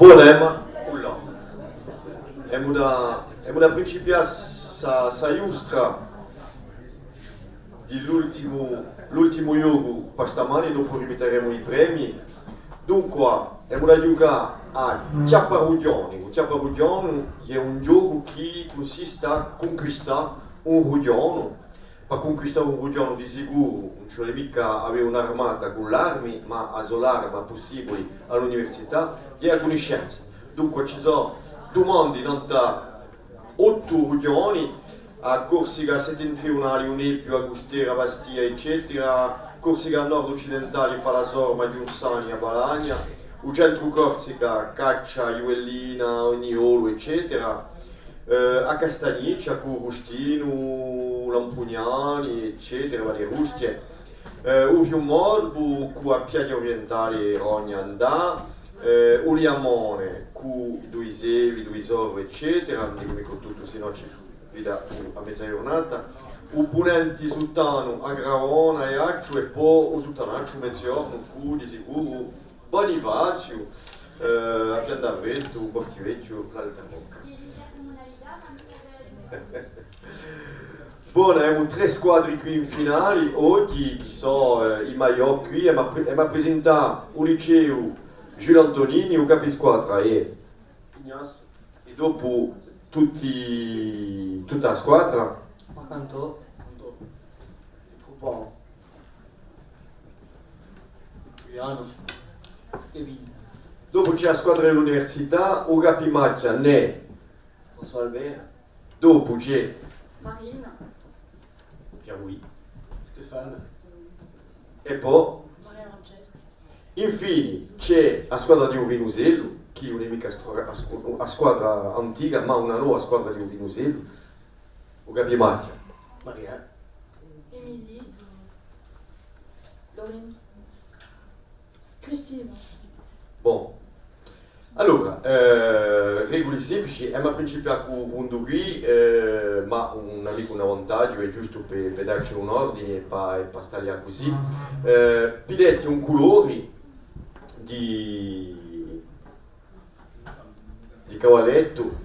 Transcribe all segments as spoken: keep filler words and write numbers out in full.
Bon, emu, emu da, emu da principià sta, sta ghjostra di l'ultimu, l'ultimu ghjocu pà stamani, dopu rimitteremu i premi. Dunqua, emu da ghjucà à Chjapparughjoni. U chjapparughjoni hè un ghjocu chì cunsiste à cunquistà un rughjonu. Pà cunquistà un rughjonu di sicuru ùn ci vole micca avè un'armata cù l'armi, ma a sola arma pussibuli à l'università hè a cunniscenza. Dunqua ci sò dumandi nant'à ottu rughjoni, a Corsica settentrionali, u Nebbiu, a Custera, Bastia, eccetera, Corsica nord-occidentali, Fala Sorma, Ghjursani, a Balagna, u centru Corsica, Caccia, Ghjuvellina, Niolu, eccetera, eh, a Castagniccia cù Rustinu, Lampugnani, eccetera, Valle Rustie, eh, u Fiumorbu cù a Piaghja Orientali, Rogna, Andà, eh, u Liamone cù i Dui Sevi, Dui Sorri, eccetera, ùn dicu micca tuttu, sinnò ci vole à meza ghjurnata, u Punenti Suttanu, a Gravona, Aiacciu, è po u Suttanacciu, Meziornu, cù di sicuru Bunifaziu, eh, a Piana d'Avventu, u Portivechju, l'Alta Rocca. Bon, avemu trè squadri quì in finali, oghji, chì sò, eh, i maiò quì, è m'hà pri-, è m'hà prisintà u liceu Giulio Antonini, u capisquadra, è Ignace. È dopu tutti, tutta a squadra. Marcantò. È Trupon. Giulianu. Kevin. Dopu ci hè a squadra di l'università, u capimachja, Nè. François Albert. Dopu ci hè Marina. Pierre-Louis. Stéphane. È po? Maria Francesca. Infini, ci hè a squadra di u Finusellu, chì ùn hè micca a stra-, a squ-, a squadra antica, ma una nova squadra di u Finusellu. U capimachja. Maria. Émilie. Lorenzo. Cristina. Bon. Allora, eh, reguli simplici, emu à principià cù u fundu quì, eh, ma ùn hà micca un avantaghju, hè ghjustu per, per dacci un ordini è pà, è pà stà cusì. Eh, piglieti un culori di, di cavallettu,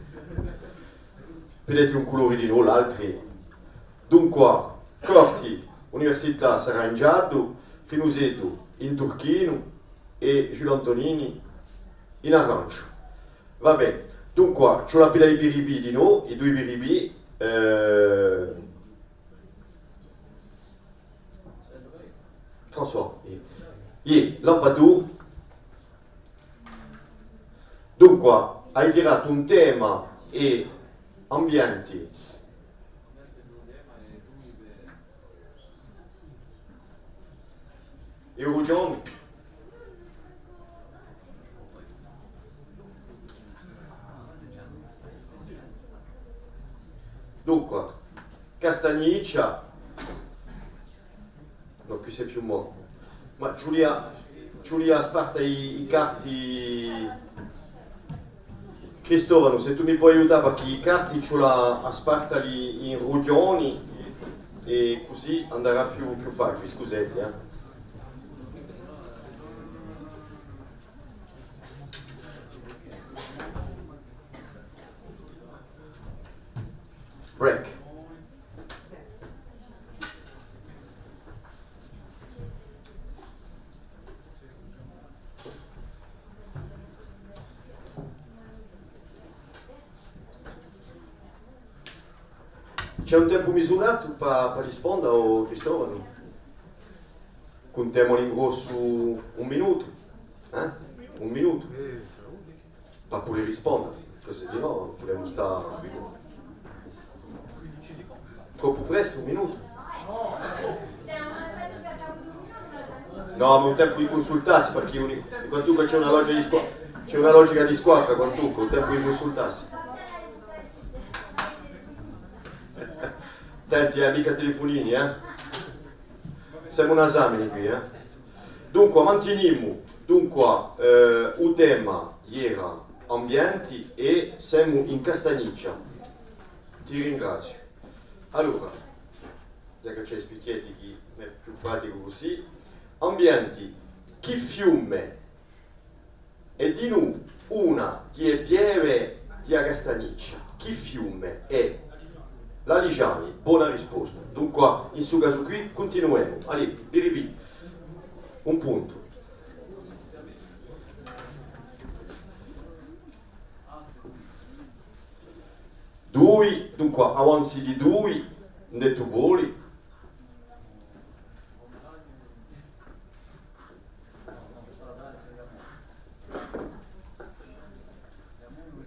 piglieti un culori dinò, l'altri. Dunqua, Corti, Università sarà in ghjaddu, Finuseddu in turchinu è Giulio Antonini in aranciu. Va bè, dunqua, ci vole à piglià i biribì dinò, i dui biribì, eh, François, iè. Iè, lampa tù. Dunqua, ai tiratu un tema è ambienti. È u rughjonu? Dunqua, Castagniccia. Nò, quì hè Fiumorbu. Ma ci vulia, ci vulia à sparta i, i carti. Cristofanu, s'è tù mi poi aiutà, perchè i carti ci vulia à spartali in rughjoni è cusì andarà più, più faciuli, scuseti, eh. Break. Ci hè un tempu misuratu pà, pà risponda, o Cristofanu? Cuntemu à l'ingrossu un minutu, eh? Un minutu. Pà pudè risponda, cusì di nò pudemu stà. Troppu prestu, un minutu? Nò, ma hè un tempu di cunsultassi, perchè uni-, quantunque ci hè una logica di squa-, ci hè una logica di squadra, quantunque, hè un tempu di cunsultassi. Attenti, eh, micca telefunini, eh. Semu in esami quì, eh. Dunqua, mantinimu. Dunqua, eh, u tema era ambienti è semu in Castagniccia. Ti ringraziu. Allora, ghjà chì ci hè i spichjetti chì m'hè più praticu cusì. Ambienti, chì fiume hè dinù Una di e pieve di a Castagniccia, chì fiume hè? L'Alisgiani, bona risposta. Dunqua, in stu casu quì, cuntinuemu. Allez, Biribì. Un puntu. Dui, dunqua, avanzi di dui, ind'è tù voli.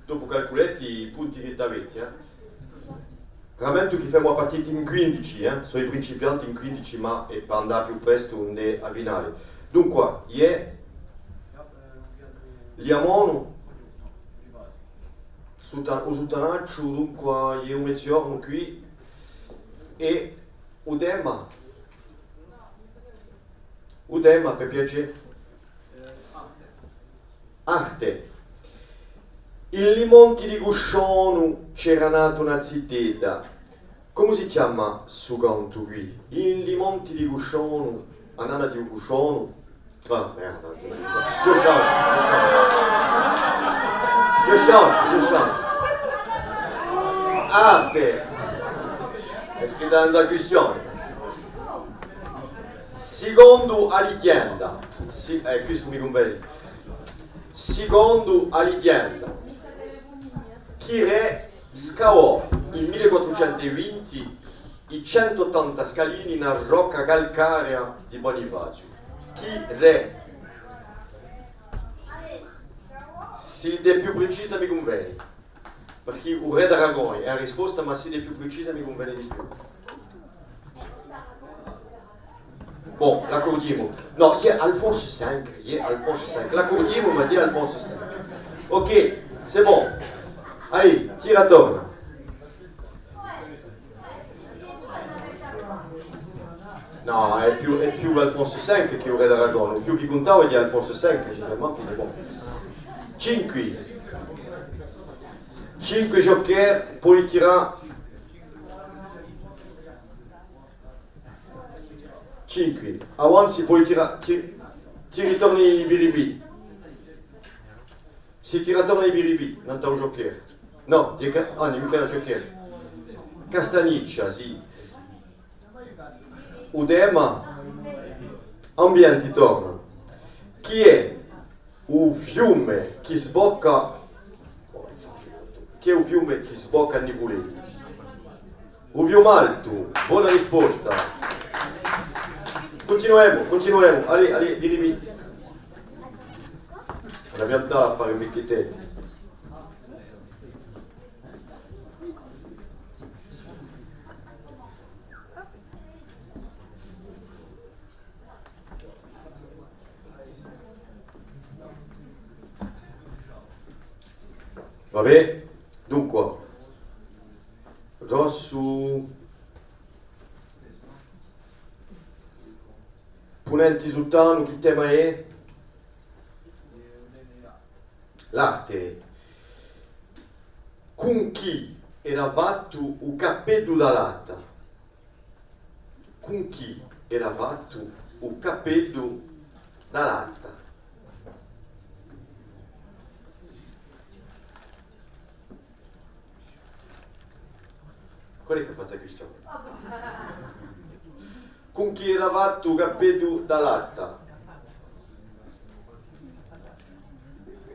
Dopu calculeti i punti chì t'aveti, eh. Rammentu chì femu a partita in quindici, eh. Sò i principianti in quindici, ma hè pà andà più prestu ind'è a finali. Dunqua, iè, Liamonu, Sutta-, u Suttanacciu, dunqua, iè, u Mezziornu quì, è u tema? U tema, per piacè? Arte. In li monti di Cuscionu c'era nata una zitedda. Comu si chjama stu cantu quì? In li monti di Cuscionu, a nana di u Cuscionu. Ah, merda, je chante, je chante. Je chante, je chante. Arte. Hè scritta in a quistione. Sicondu a lighjenda, si-, eh, questu mi cunveni. Sicondu a lighjenda, chì re scavò in mille quattrucentu vinti i centu ottanta scalini in a rocca calcarea di Bunifaziu? Chì re? S'idda hè più pricisa mi cunveni. Perchè u re d'Aragoni hè a risposta, ma s'idda hè più pricisa mi cunveni di più. Bon, l'accurdimu. Nò, iè Alphonse cinq, iè Alphonse cinq. L'accurdimu, ma iè Alphonse cinq. Ok, c'est bon. Allez, tira torna. Nò, hè più, hè più Alphonse cinq chè u re d'Aragoni. U più chì cuntava hè Alphonse cinq, dicemu, infine, bon. Cinque. Cinque joker, poi tirà. Cinque. Avanzi, poi tirà, ti-, ti ritorni Biribì. Si tira torna Biribì, nant'à u joker. Nò, di ca-, ah, ùn hè micca joker. Castagniccia, sì. U tema, ambienti torna. Chì hè u fiume chì sbocca, chì hè u fiume chì sbocca à Nivuleddu? U Fium'Altu, bona risposta. Cuntinuemu, cuntinuemu. Allez, allez, Biribì. Una pianta à fà un picchetteddu. Và bè, dunqua, Rossu, Punenti Suttanu, chì tema hè? L'arte. Cun chì era fattu u cappeddu da latta? Cun chì era fattu u cappeddu da latta? Quale hè chì hà fattu a quistione? Cun chì era fattu u cappeddu da latta?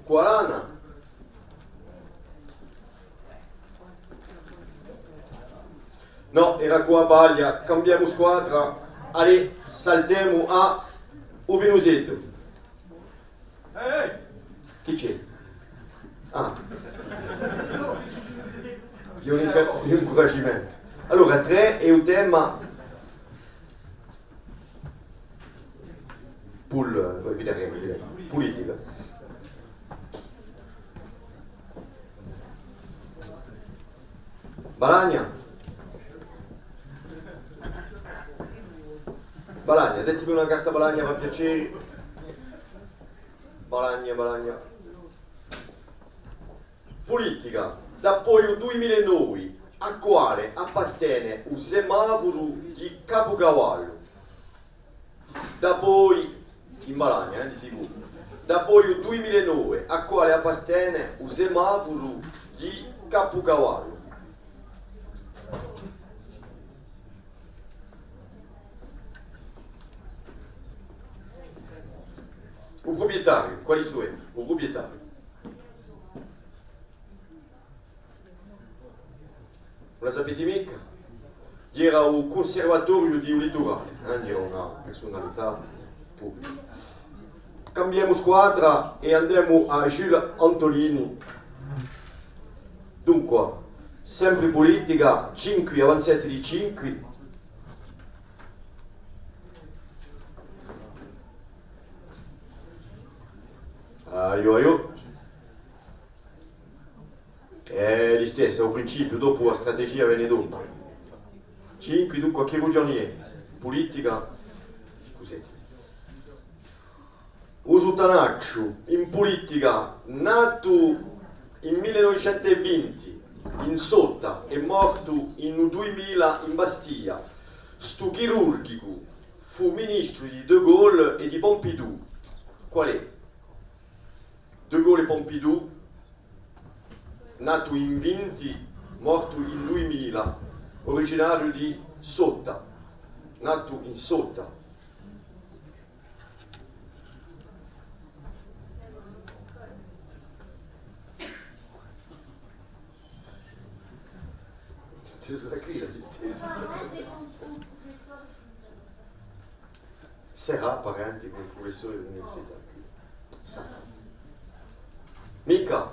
Cù a lana? Nò, era cù a paglia. Cambiemu squadra. Allez, saltemu à u Vinuseddu. Chì ci hè? Ah. Hè un inca-, un incuragimentu. Allora, trè hè u tema. Pul-, eh, vidaremu, vidaremu. Pulitica. Balagna. Balagna, detimi una carta Balagna, per piacè. Balagna, Balagna. Pulitica. Dapoi u dui mila è novi, à quale appartene u semafuru di Capucavallu? Dapoi, in Balagna, eh, di sicuru. Dapoi u dui mila è nove, à quale appartene u semafuru di Capucavallu. U pruprietariu, quali sò? U pruprietariu. Ùn la sapete micca? Era u cunservatoriu di u liturale, eh? Era una persunalità publica. Cambiemu squadra è andemu à Jules Antolini. Dunque, sempre pulitica, cinque, avanzati di cinque. Aiò, aiò. Hè listessa, à u principiu, dopu a strategia vene dopu. Cinque, dunque, chì rughjoni hè? Pulitica. Scusate. U suttanacciu in pulitica, natu in mille novecentu vinti in Sotta è mortu in u dui mila in Bastia, stu chirurghicu fù ministru di De Gaulle è di Pompidou. Qual hè? De Gaulle è Pompidou, natu in vinti, mortu in dui mila, uriginariu di Sotta, natu in Sotta. Intesu da quì, intesu. Sarà parente cù un prufessore di l'università quì. Sarà. Micca.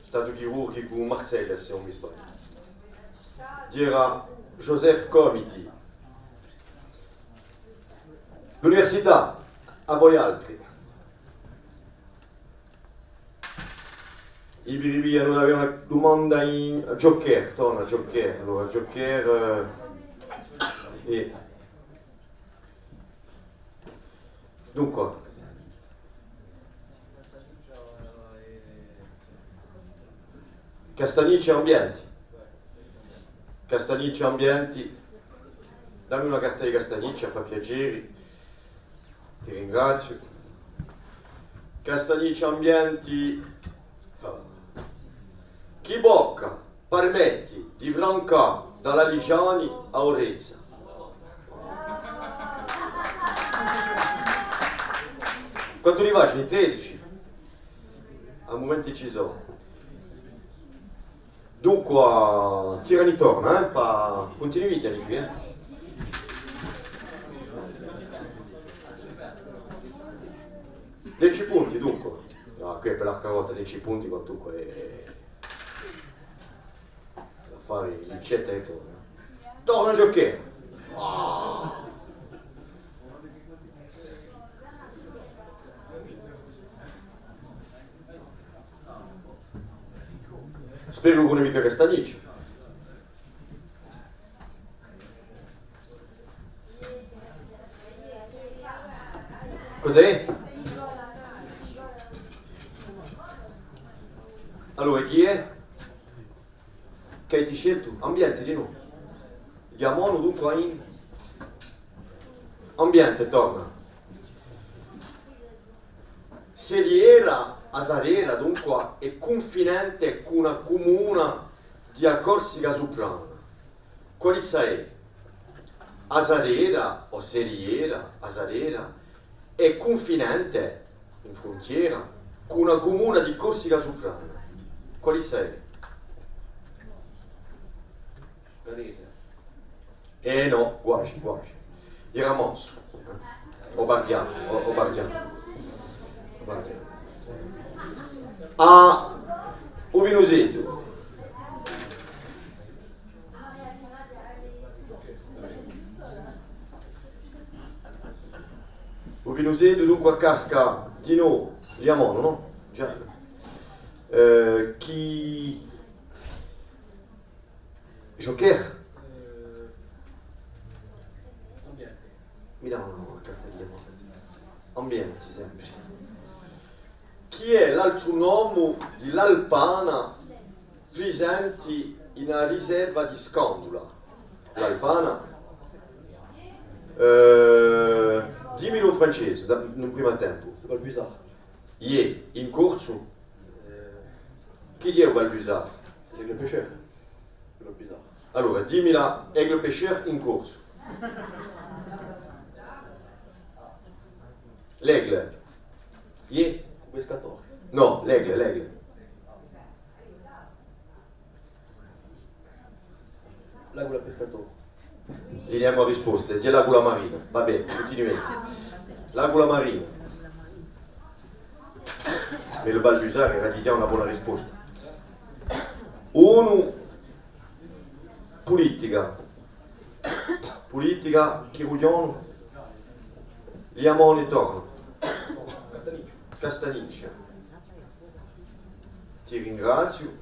Statu chirurghicu à Marseglia, s'e ùn mi sbagliu. Era Joseph Comiti. L'università, à voi altri. I Biribì anu da avè una dumanda in Joker, torna Joker, allora Joker, eh, è dunque, Castagniccia Ambienti. Castagniccia Ambienti. Dammi una carta di Castagniccia, per piacere. Ti ringraziu. Castagniccia Ambienti. Chì bocca permetti di francà da l'Alisgiani à Orezza? Quantu ni facini? Tredeci? À mumenti ci sò. Dunque, tirani torna, eh, pà cuntinuitali quì, eh. Deci punti, dunque. Ah, quì hè per l'arca rotta, deci punti, quantunque, eh, l'affari, l'incetta hè buona. Torna à ghjucà! Ah! Speru chì ùn hè micca Castagniccia. Cos'hè? Allora, chì hè? Chì aveti sceltu? Ambiente, di nò? Ghjamonu dunque in Ambiente, torna. Seriera, a Sarera, dunque, hè cunfinente cù una cumuna di a Corsica suprana. Qualissa hè? A Sarera, o Seriera, a Sarera, hè cunfinente, in fruntiera, cù una cumuna di Corsica suprana. Qualissa hè? Eh nò, guasi, guasi. Era Mansu, eh? O Barghjanu, o, o Barghjanu. O Barghjanu. Ah, u Vinuseddu. U Vinuseddu, dunque, casca di novu, Ghjamonu, nò? Ghjà. Eh, chì Joker? Mi dà una, una carta di amore. Ambienti, sempri. Chì hè l'altru nomu di l'Alpana prisenti in a riserva di Scandula? L'Alpana? Eh, Francese, da, in un primu tempu. Le balbuzard. Iè, in corsu? Euh, chì hè u balbuzard? C'est l'aigle pêcheur, le balbuzard. Allora, dimmi la aigle pêcheur in corsu. L'aigle. Iè? Pescatore. Nò, l'aigle, l'aigle. L'agula pescatore. Li diamu a risposta, hè l'agula marina. Vabbè, cuntinueti. L'agula marina. È u balbuzard era digià una bona risposta. Unu, pulitica. Pulitica, chì rughjonu? Liamone torna. Castagniccia. Ti ringraziu.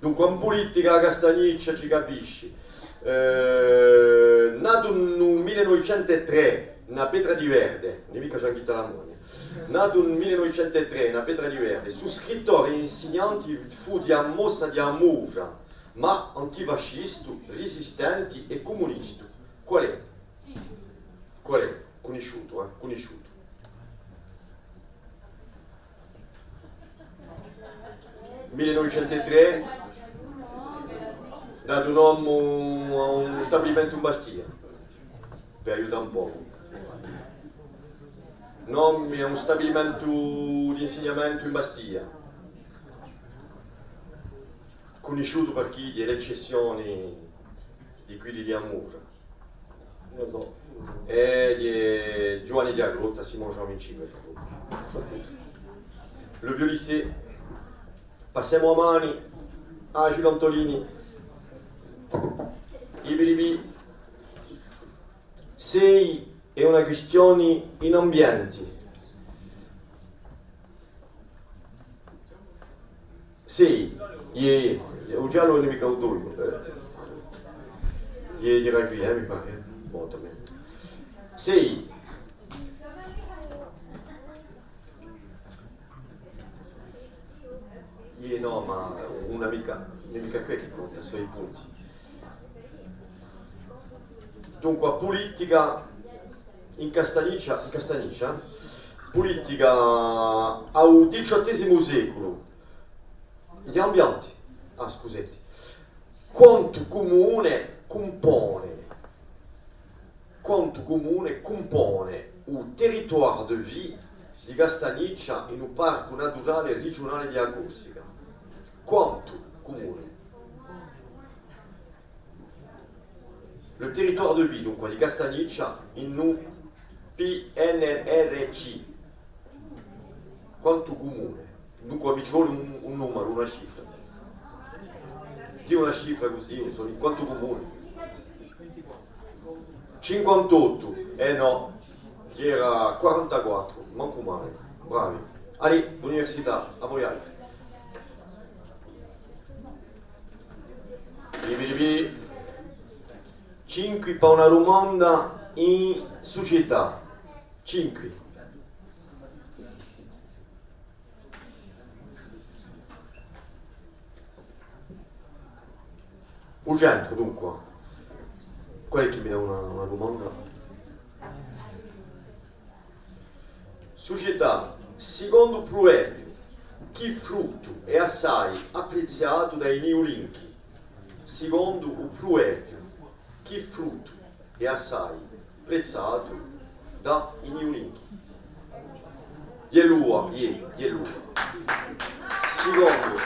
Dunque, in pulitica a Castagniccia ci capisci. Eh, natu in u mille novecentu è trè, in a Petra di Verde, ùn hè micca Ghjuvan Ghjita Lamogna. Natu in u mille novecentu è trè, in a Petra di Verde, scrittore è insignante, fù di a mossa di a Muvra, ma antifascistu, risistenti è cumunistu. Qual hè? Qual hè? Cunnisciutu, eh? Cunnisciutu. Mille novecentu è trè, datu nomu à un stabilimentu in Bastia, per aiutà un pocu. Nomi à un stabilimentu d'insignamentu in Bastia, cunnisciutu perchè hè l'eccezzioni di quiddi di a Muvra. Ùn la sò, ùn la sò. È di Ghjuvanni di a Grotta, Simon Jean Vinciguello. Le vieux lycée. Passemu a mani à Giulio Antolini. Ibi, ibi. Sei hè una quistioni in ambienti. Sì, iè, iè, u giallu ùn hè micca u toiu, eh. Iè, era quì, eh, mi pare, eh. Bon, tant mieux. Sì. Iè, nò, ma ùn hè micca, ùn hè micca què chì conta, sò i punti. Dunque, a pulitica in Castagniccia, in Castagniccia, pulitica à u diciottesimu seculu, l'ambienti, ah, scuseti, quantu cumune cumpone, quantu cumune cumpone u territoire de vie di Castagniccia in u Parcu Naturale Rigiunale di a Corsica? Quantu cumune? Le territoire de vie, dunque, di Castagniccia in u P N R C. Quantu cumune? Dunque, mi ci vole un, un numeru, una cifra. Dì una cifra cusì, ùn sò, quantu cumune? Cinquantottu. Eh nò, era quarantaquattru, mancu male. Bravi. Allez, l'università, à voialtri. Bì, bì, bì. Cinqui pà una dumanda in sucietà. Cinqui. U centru, dunque. Quale hè chì mi dà una, una dumanda? Sucietà, sicondu u pruverbiu, chì fruttu hè assai apprizzatu da i niulinchi? Sicondu u pruverbiu, chì fruttu hè assai apprizzatu da i niulinchi? Hè l'uva, iè, hè l'uva. Sicondu,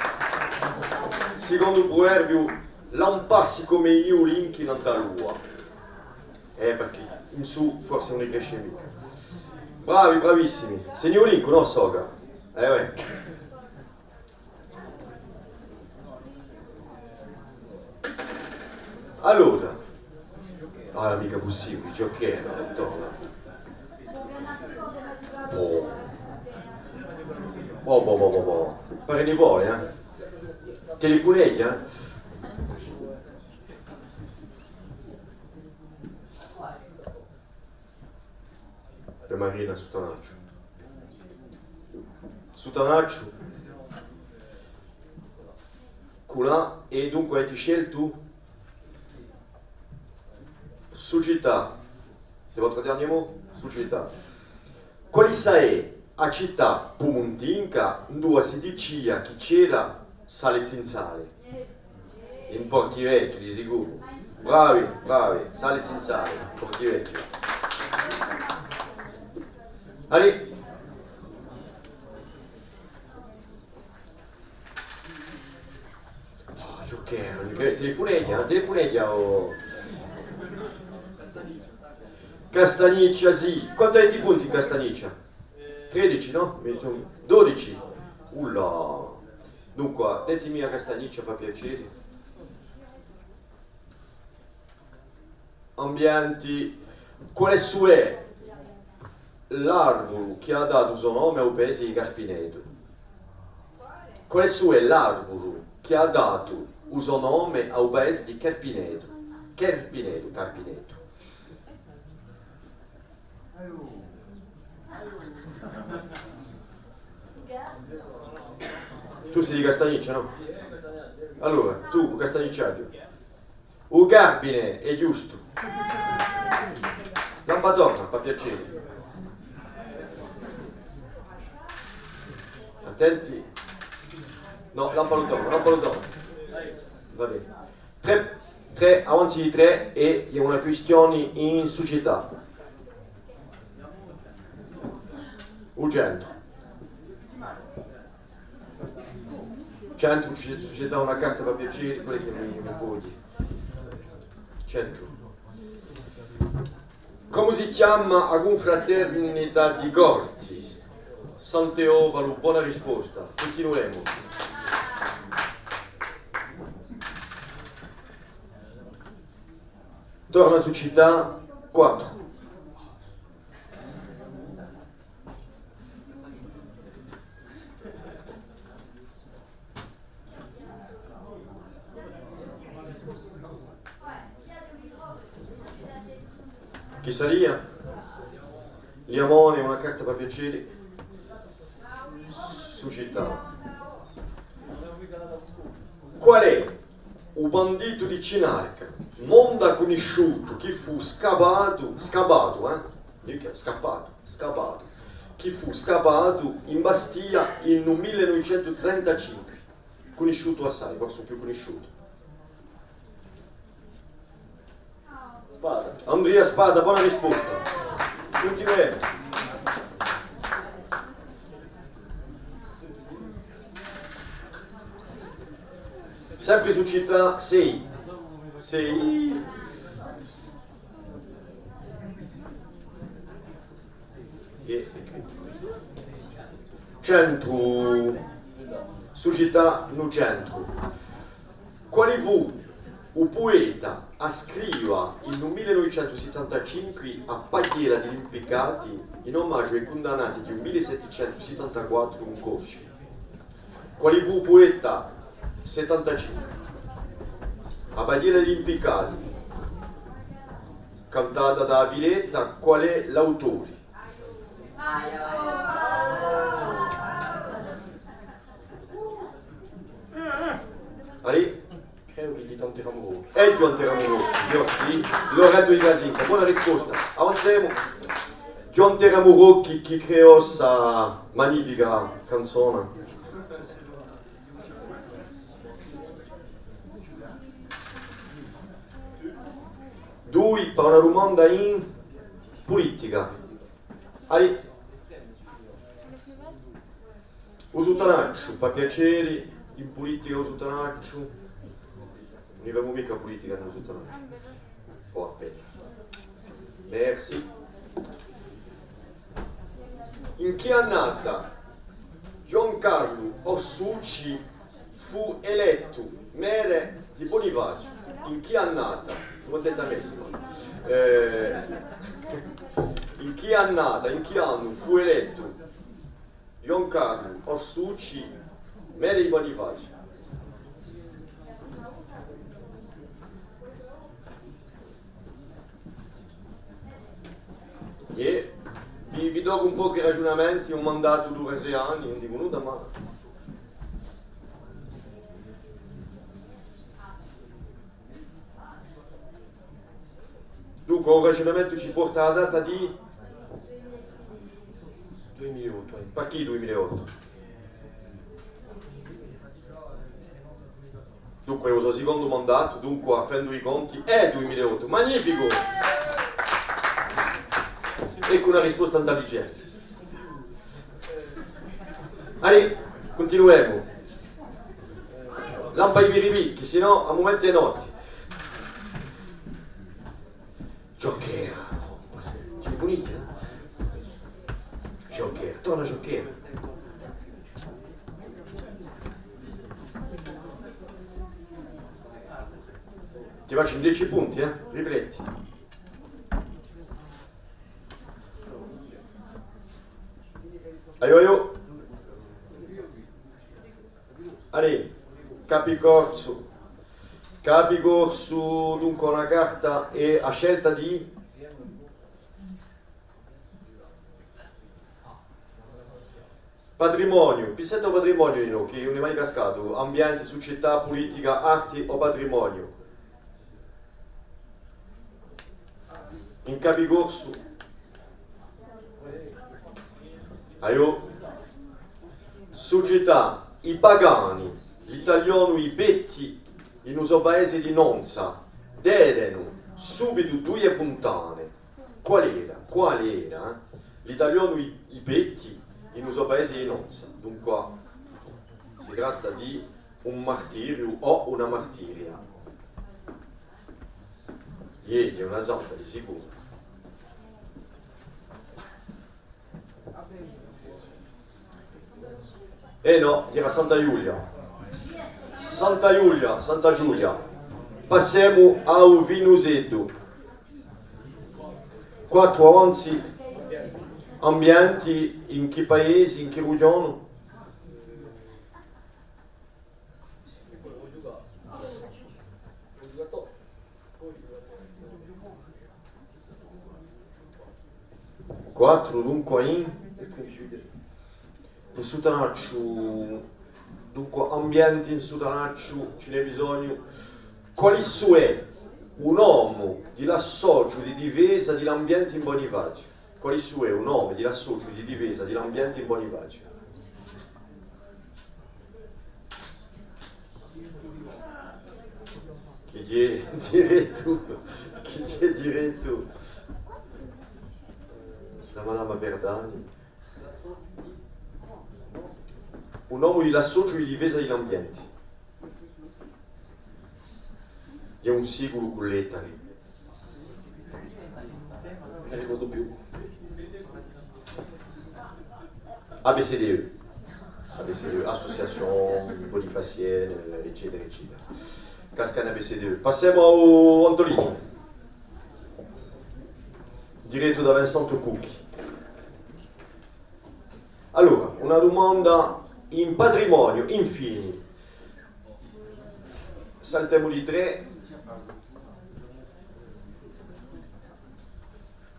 sicondu u pruverbiu, lampassi cum'è i niulinchi nant'à l'uva. Eh, perchè in sù forse ùn ne cresce micca. Bravi, bravissimi. Sì niulincu, nò, soca? Eh, uè. Allora. Ah, micca pussibule, Joker, Madonna. Boh. Boh, boh, boh, boh, boh. Pare ne vole, eh? Telefuneghja, eh? Per Marina, Suttanacciu. Suttanacciu. Culà, è dunque avete sceltu? Sucietà. C'est votre dernier mot? Sucietà. Quale hè a cità pumuntinca induva si dicia chì c'era Sale Zinzale? In Portivechju, di sicuru. Bravi, bravi, Sale Zinzale, Portivechju. Allez. Ah, Joker, telefuneghja, telefuneghja, oh. Castagniccia, sì. Quantu avete punti in Castagniccia? Tredeci, nò? Mi sò... dodeci. Ullà. Dunque, detemi a Castagniccia, per piacere. Ambienti. Quale hè l'arburu chì hà datu u so nome à u paese di Carpinetu? Quale hè l'arburu chì hà datu u so nome à u paese di Carpinetu? Carpinetu, Carpinetu. Tù sì di Castagniccia, nò? Allora, tù, Castagnicciaghju. U carbine, hè ghjustu. Lampa torna, per piacere. Attenti. Nò, lampalu torna, lampalu torna. Va bè. Trè, trè, avanzi di trè, è hè una quistione in sucetà. U centru. Centru, sucetà, una carta per piacere, quella chì mi, mi coglie. Centru. Comu si chjama a cunfraternità di Corti? Sant'Eovalu, bona risposta. Cuntinuemu. Torna sucetà, quattru. Chì saria? Liamone, una carta per piacere. Sucetà. Qual hè u banditu di Cinarca, monda cunnisciutu, chì fù scappatu, scappatu, eh? Micca scappatu, scappatu, chì fù scappatu in Bastia in u mille novecentu trentacinque, cunnisciutu assai, forse u più cunnisciutu. Spada. Andria Spada, bona risposta. Cuntinuemu. Sempre sucetà, sei. Sei. È, è quì. Centru. Sucetà in u centru. Quali fù u pueta à scriva in u mille novecentu settantacinque a paghjella di l'impiccati in omagiu à i cundannati di u mille settecentu settantaquattru in Corsica? Quali fù u pueta settantacinque? A paghjella di l'impiccati, cantata da Filetta, qual hè l'autore? Allez. Credu chì hè Ghjuvan Teramu Rocchi. Hè Ghjuvan Teramu Rocchi, Ghjuvan, sì. Loreto di Casinca, bona risposta. Avanzemu. Ghjuvan Teramu Rocchi chì creò sta magnifica canzona. Dui, pà una dumanda in pulitica. Allez. U suttanacciu, pà piaceri, in pulitica u suttanacciu. Ùn ni femu micca pulitica in u suttanacciu. Oh, appena. Merci. In chì annata Ghjuvan Carlu Orsucci fù elettu merre di Bunifaziu? In chì annata? Cum'è detta messima. Eh, in chì annata, in chì annu fù elettu Ghjuvan Carlu Orsucci merre di Bunifaziu? Iè, vi, vi docu un pocu di ragiunamenti, un mandatu dura sei anni, ùn dicu nudda, ma dunque, u ragiunamentu ci porta à a data di Duimila è ottu, eh. Perchè duimila è ottu? Dunque, hè u so sicondu mandatu, dunque, fendu i conti, hè duimila è ottu. Magnificu! Eccu una risposta intelligente. Allez, cuntinuemu. Lampa i biribì, chì sinnò à mumenti hè notti. Joker. Telefunite, eh? Joker, torna à Joker. Ti facciu in deci punti, eh? Rifletti. Aiò, aiò. Allez, Capicorsu. Capicorsu, dunque, una carta è a scelta di patrimoniu. Pinsate à u patrimoniu, dinò, chì ùn hè mai cascatu. Ambienti, sucetà, pulitica, arti o patrimoniu. In Capicorsu. Aiò. Sucetà, i pagani, l'italianu i Petti, in u so paese di Nonza, derenu subitu duie funtane. Quale era? Quale era, eh? L'italianu i, i Petti, in u so paese di Nonza. Dunque, si tratta di un martiriu o una martiria. Iè, hè una santa, di sicuru. Eh nò, era Santa Ghjulia. Santa Ghjulia, Santa Ghjulia. Passemu à u Finuseddu. Quattru avanzi, ambienti, in chì paesi, in chì rughjonu? Quattru, dunque, in, in Suttanacciu, dunque, ambienti in Suttanacciu, ci n'hè bisognu. Quali hè u nomu di l'associu di difesa di l'ambienti in Bunifaziu? Quali hè u nomu di l'associu di difesa di l'ambienti in Bunifaziu? Chì hè direttu, chì hè direttu da Madama Verdani. U nomu di l'associu di difesa di l'ambienti. Hè un siculu cù lettari. Ùn mi ricordu più. A B C D E. A B C D E, Association Bonifacienne, eccetera, eccetera. Casca in A B C D E. Passemu à Antolini. Direttu da Vincent Cucchi. Allora, una dumanda in patrimoniu, infini. Saltemu di trè.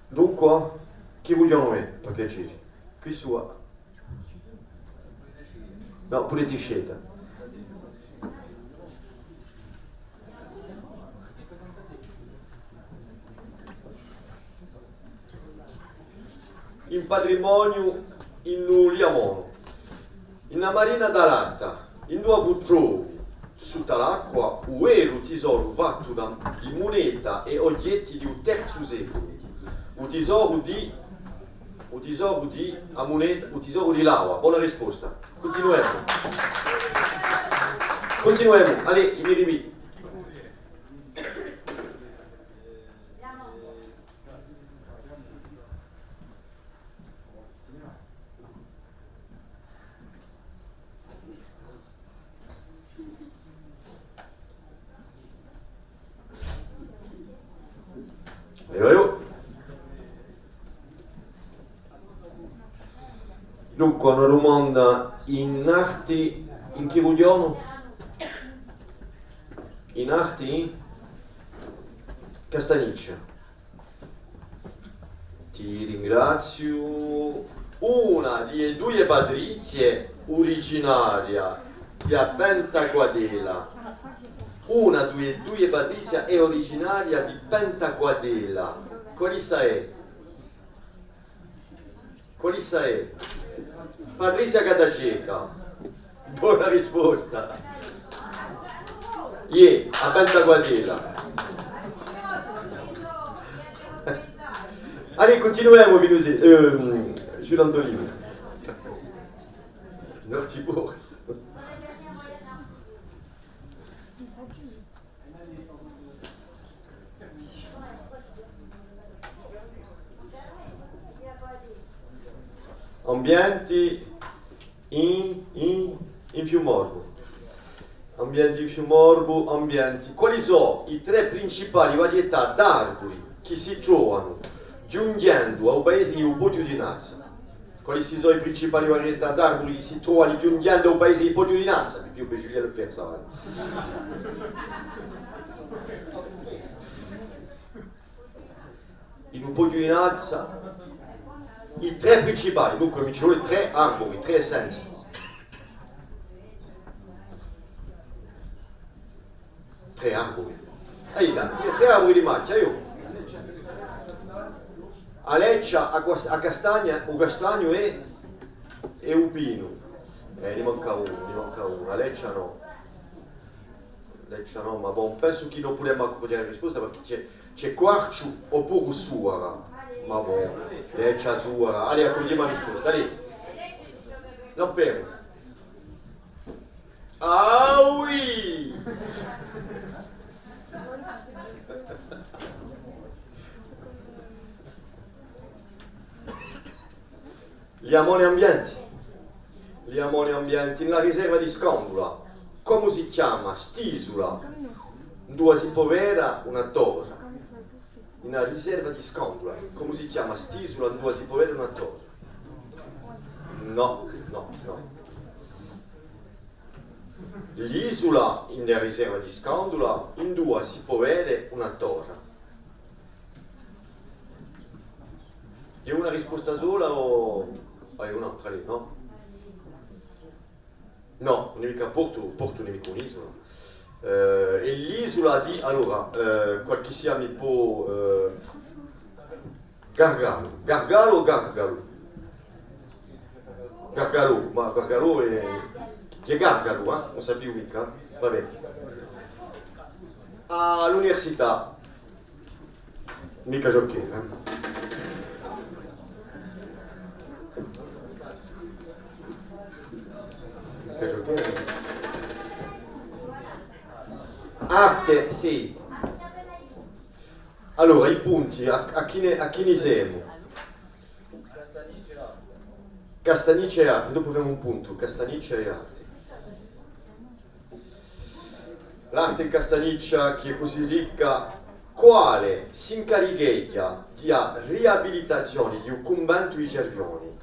Dunque, chì rughjonu hè, per piacè? Quì sù. Nò, pudeti sceglie. In patrimoniu, in u Liamonu, in a marina d'Alata, induva fu trovu, sutta l'acqua, u veru tisoru fattu da, di muneta è oghjetti di u terzu seculu, u tisoru di, u tisoru di, a muneta, u tisoru di l'ava. Bona risposta. Cuntinuemu. Cuntinuemu. Allez, i mi ripi- Aiò, aiò. Dunque, una dumanda in arti, in chì rughjonu? In arti? Castagniccia. Ti ringraziu. Una di e duie Patrizie uriginaria di a Pentaquadela. Una di e duie Patrizie hè uriginaria di Pentaquadela. Qualissa hè? Quale hè? Patrizia Gattaceca. Bona risposta. Iè, a Pentaquatella. Allez, cuntinuemu, Vinosi-, ehm, Jules Antolini. Norti Borghi. Ambienti in, in, in Fiumorbu. Ambienti in Fiumorbu, ambienti. Quali sò i trè principali varietà d'arburi chì si trovanu ghjunghjendu à u paesi di u Poghju di Nazza? Quali si sò i principali varietà d'arburi chì si trovanu ghjunghjendu à u paesi di Poghju di Nazza? Più per Julien Lepers, vale. In u Poghju di Nazza, i trè principali, dunque, mi ci vole trè arburi, trè essenze. Trè arburi. Aiò, dai, trè arburi di machja, aiò. A leccia, a, a castagna, u castagnu è, è u pinu. Eh, ne manca unu, ne manca unu. A leccia nò. Leccia nò, ma bon, pensu chì ùn pudemu accorghje a risposta perchè ci hè, ci hè quarciu oppuru suara. Ma bon, leccia, suara. Allez, accorghjemu a risposta, allez. Lampiru. Ah oui! Li amoni ambienti. Li amoni ambienti. In a riserva di Scandula, comu si chjama st'isula induva si pò veda una torra? In a riserva di Scandula, comu si chjama st'isula induva si pò veda una torra? Nò, nò, nò. L'isula in a riserva di Scandula induva si pò veda una torra. Hè una risposta sola o, ah, hè un'altra lì, nò? Nò, ùn hè micca Portu, Portu ùn hè micca un'isula. Eh, hè l'isula di, allora, eh, qualchissia mi pò, eh, Gargalu, Gargalu o Gargalu? Gargalu, ma Gargalu hè, hè Gargalu, eh? Ùn sapiu micca, eh? Va bè. À l'università. Micca joker, eh? Micca joker, eh? Arte, sì. Allora, i punti, à, à chì ne, à chì ne semu? Castagniccia è Arte, dopu femu un puntu, Castagniccia è Arte. L'arte in Castagniccia, chì hè cusì ricca, quale s'incaricheghja di a riabilitazione di u cunventu di Cervioni?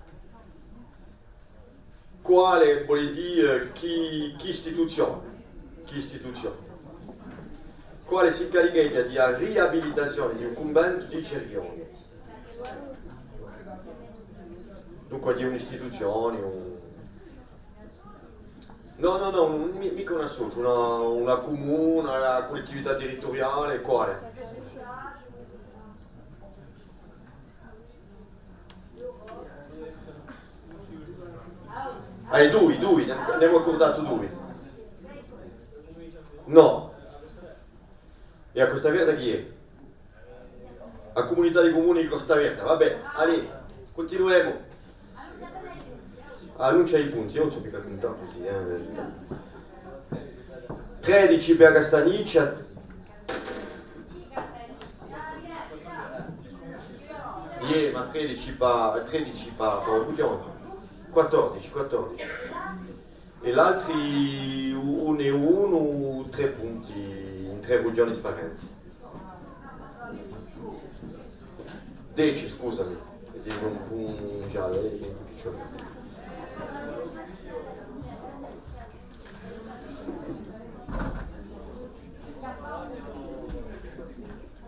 Quale vole dì, eh, chì, chì istituzione? Chì istituzione? Quale s'incaricheghja di a riabilitazione di u cunventu di Cervioni? Dunque, di un'istituzione, un... Nò, nò, nò, un, mi-, micca un associu, una, una cumuna, una cullettività territuriale, quale? Ah, i dui, i dui, ne, n'emu accurdatu dui. Nò. È a Costa Verda chì hè? A cumunità di cumuni di Costa Verda. Vabbè, allez, cuntinuemu. Annuncia i punti, eiu ùn sò micca cuntà cusì, eh. Tredeci per a Castagniccia. Iè, ma tredeci pà, tredeci pà, pà u Rughjone. Quattordeci, quattordeci. È l'altri u-, unu è unu, trè punti in trè rughjoni sfarenti. Deci, scusami, è dicu un pun-, un giallu, eh, chì ci hè.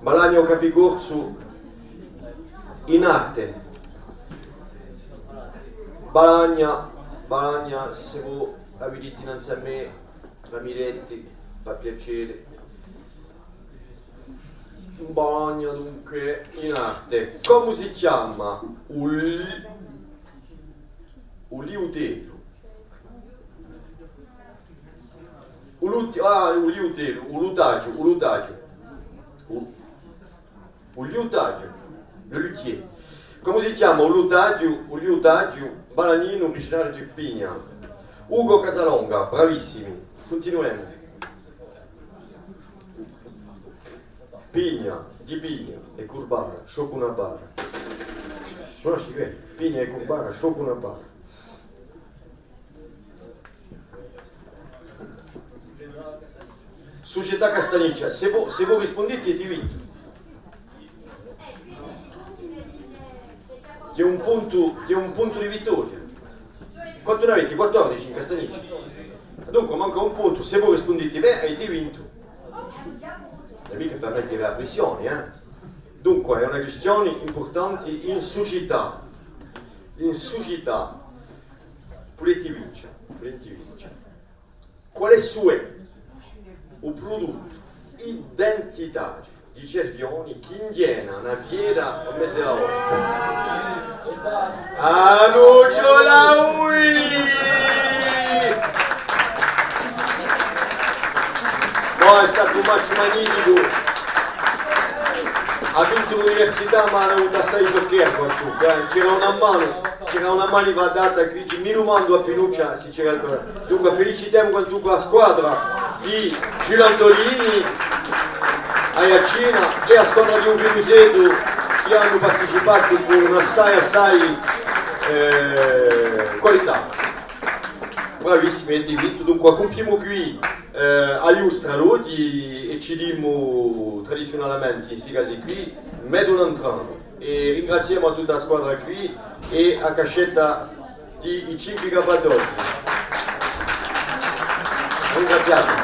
Balagna o Capicorsu in arte. Balagna, Balagna, s'è vo a viditi innanzu à mè, trà i me detti, fà piacè. Balagna, dunque, in arte. Comu si chjama u l-, U liuteru. U lute-, ah, u liuteru, u lutaghju, u lutaghju. U, u liutaghju, le luthier. Cumu si chjama u lutaghju, u liutaghju balaninu, originariu di Pigna? Ugo Casalonga, bravissimi. Cuntinuemu. Pigna, di Pigna è Curbara, scioccu una bara. Cunnosci què? Pigna è Curbara, scioccu una bara. Sucetà Castagniccia, sè vo, sè vo rispunditi aveti vintu. Hè un puntu, hè un puntu di vittoria. Quantu n'aveti? Quattordici in Castagniccia. Dunque, manca un puntu, sè vo rispunditi bè, aveti vintu. Ùn hè micca per metti a pressioni, eh. Dunque, hè una quistioni impurtanti in sucetà. In sucetà. Pudeti vince, pudeti vince. Quale hè u pruduttu identitariu di Cervioni chì inghjena una fiera u mese d'aostu? A nucciola, ui! Nò, hè statu un match magnificu. Hà vintu l'università, ma hà avutu assai joker quantunque, eh. C'era una manu, c'era una manu data quì, chì mi dumandu à Pinuccia s'è c'era qualcosa. Dunque, felicitemu quantunque a squadra di Giulio Antolini, Aiaccina, è a squadra di u Fiumiseddu, chì anu participatu cù assai, assai, eh, qualità. Bravissimi, aveti vintu. Dunque, cumpiemu quì, eh, a ghjustra d'oghji è ci dimu tradiziunalamenti, in sti casi quì, medu un antr'annu. È ringraziemu à tutta a squadra quì è a cascetta di i cinque cappadogli. Ringraziemu.